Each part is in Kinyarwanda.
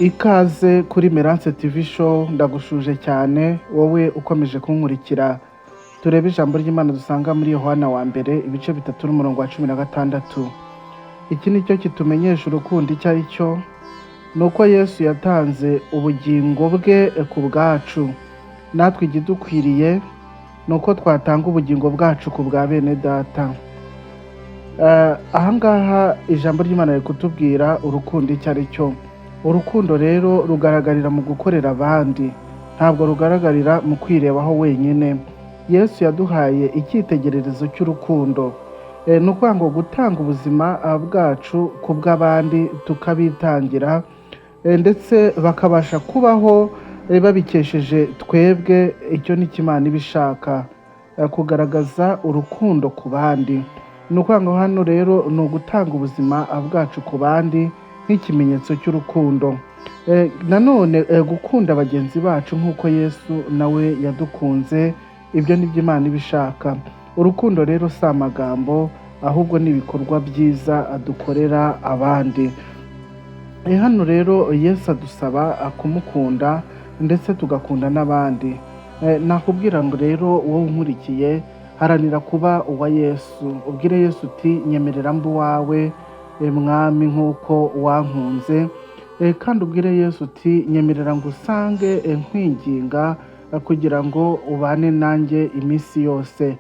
Ikaze kuri Merance TV Show, ndagushuje cyane wowe ukomeje kunkurikira. Turebe ijambo ry'Imana dusanga muri Yohana wa mbere, ibice 3 n'umurongo wa 16. Iki ni cyo kitumenyesha urukundo icyo ari cyo, ni uko Yesu yatanze ubugingo bwe ku bwacu. Natwe igidukwiriye ni uko twatanga ubugingo bwacu ku bwa bene data. Ahangaha ijambo ry'Imana riri kutubwira urukundo icyo ari cyo. Urukundo rero rugaragarira mu gukorera abandi, ntabwo rugaragarira mu kwirebaho wenyine. Yesu yaduhaye icyitegererezo cy'urukundo. Ni ukuvuga ngo gutanga ubuzima bwacu ku bw'abandi, tukabitangira, ndetse bakabasha kubaho babikesheje twebwe. Icyo ni cyo Imana iba ishaka, kugaragaza urukundo ku bandi. Ni ukuvuga ngo hano rero ni ugutanga ubuzima bwacu ku bandi nk'ikimenyetso cy'urukundo. Nanone gukunda bagenzi bacu nk'uko Yesu nawe yadukunze, ibyo ni byo Imana iba ishaka. Urukundo rero si amagambo, ahubwo ni ibikorwa byiza dukorera abandi. Hano rero Yesu adusaba kumukunda ndetse tugakunda n'abandi. Nakubwira ngo rero wowe unkurikiye, haranira kuba uwa Yesu. Ubwire Yesu uti: "Nyemerera mbe uwawe, Mwami, nk'uko wankunze." Kandi ubwire Yesu uti: "Nyemerera ngo usange, nkwinginga kugira ngo ubane nanjye iminsi yose."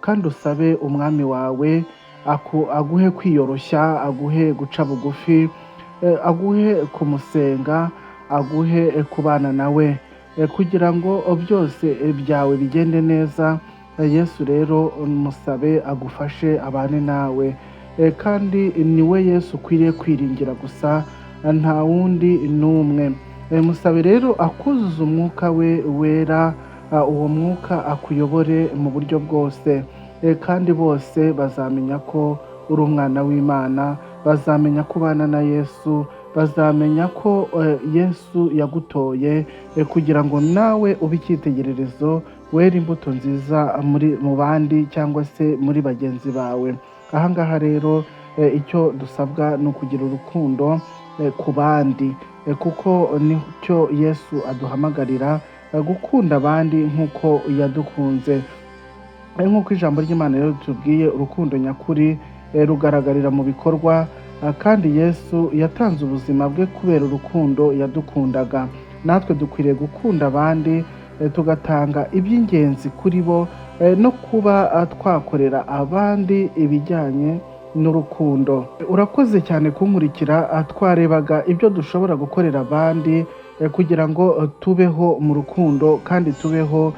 Kandi usabe Umwami wawe aguhe kwiyoroshya, aguhe guca bugufi, aguhe kumusenga, aguhe kubana nawe, kugira ngo byose byawe bigende neza. Yesu rero musabe agufashe, abane nawe. Kandi niwe Yesu ukwiriye kwiringira gusa, nta wundi n'umwe. Musabe rero akuzuza Umwuka we Wera, uwo Mwuka akuyobore mu buryo bwose. Kandi bose bazamenya ko uri umwana w'Imana, bazamenya ko ubana na Yesu, bazamenya ko Yesu yagutoye kugira ngo nawe ube icyitegererezo, were imbuto nziza muri mu bandi cyangwa se muri bagenzi bawe. Aha ngaha rero icyo dusabwa ni ukugira urukundo ku bandi, kuko nicyo Yesu aduhamagarira, gukunda abandi nk'uko yadukunze. Nk'uko ijambo ry'Imana rero ritubwiye, urukundo nyakuri rugaragarira mu bikorwa, kandi Yesu yatanze ubuzima bwe kubera urukundo yadukundaga. Natwe dukwiriye gukunda abandi, tugatanga iby'ingenzi kuri bo, no kuba twakorera abandi ibijyanye n'urukundo. Urakoze cyane kunkurikira. Twarebaga ibyo dushobora gukorera abandi kugira ngo tubeho mu rukundo kandi tubeho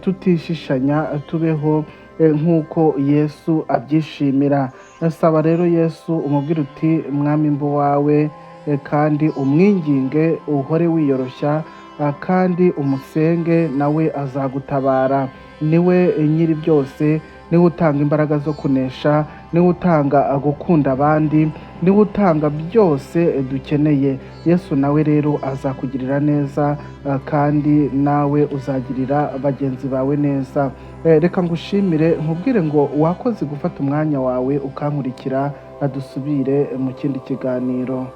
tutishishanya, tubeho nk'uko Yesu abyishimira. Saba rero Yesu, umubwire uti: "Mwami, mbe uwawe," kandi umwinginge, uhore wiyoroshya, kandi umusenge, nawe azagutabara. Niwe nyiri byose, niwe utanga imbaraga zo kunesha, niwe utanga gukunda abandi, niwe utanga byose dukeneye. Yesu nawe rero azakugirira neza, kandi nawe uzagirira bagenzi bawe neza. Reka ngushimire, nkubwire ngo wakoze gufata umwanya wawe ukankurikira. Dusubire mu kindi kiganiro.